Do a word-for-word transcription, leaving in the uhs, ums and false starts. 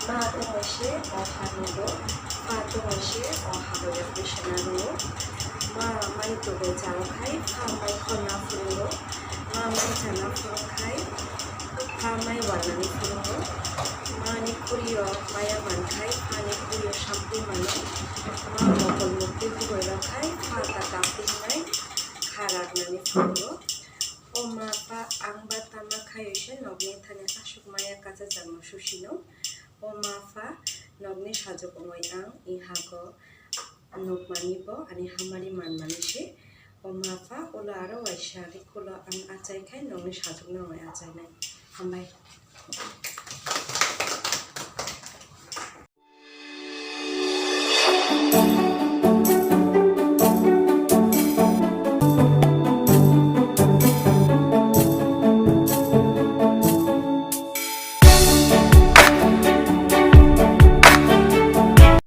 Ma tongwi se o ha nugo, ma tongwi se o ha bai yakwi sena rwo. Ma mai tubui chao khai, pha mai khorna phurungo, ma mai chana phurung khai, pha mai wanani phurungo. Mani khuriyo maya man khai, phani khuriyo sampui mano. Ma mokol mukti tubui rok khai, pha ta kapri nai kha raknani phurungo. O ma pha, ang ba tama khayo se nokni thani aswk maya kachajak no susino. O ma pha, nokni sajwk wngwi ang i hago nukmani bo ani hamari manmani se. O ma pha, ulo aro waisa rikulo ang achai khai nokni sajwkno wngwi achainai. Hambai.